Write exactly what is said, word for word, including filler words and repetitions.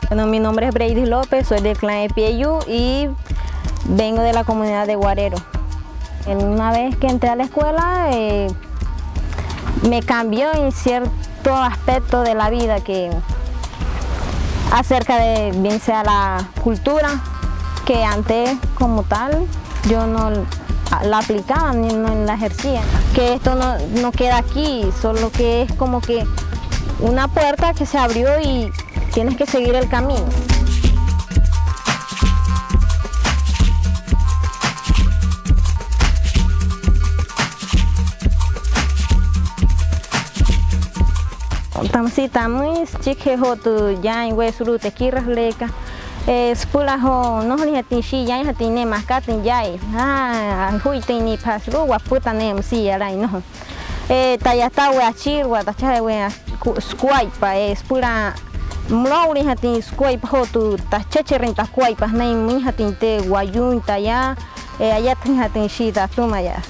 Bueno, mi nombre es Brady López, soy del clan Epieyú y vengo de la comunidad de Guarero. En una vez que entré a la escuela, eh, me cambió en cierto aspecto de la vida que acerca de bien sea la cultura que antes como tal yo no la aplicaba ni no la ejercía. Que esto no, no queda aquí, solo que es como que una puerta que se abrió y tienes que seguir el camino. Tü müsia tamüin, süchikijee joo tü yaain wee sulu'u tü ekirajüleekat, eh, süpüla joo nnojoliinjatüin shia yaainjatüin ne'e makatüin yaa'in, aa, juitüin ni'ipajee sulu'u, wapüta ne'e müsia yalai nnojo. Eh, taya, taya wee achirua, tachajee wee sukuaippa, eh, süpüla müloulinjatüin sukuaippa joo tü tachecherüin takuaippa sünain müinjatüin tü wayuuin taya, eh, ayatüinjatüin shia tatümaya.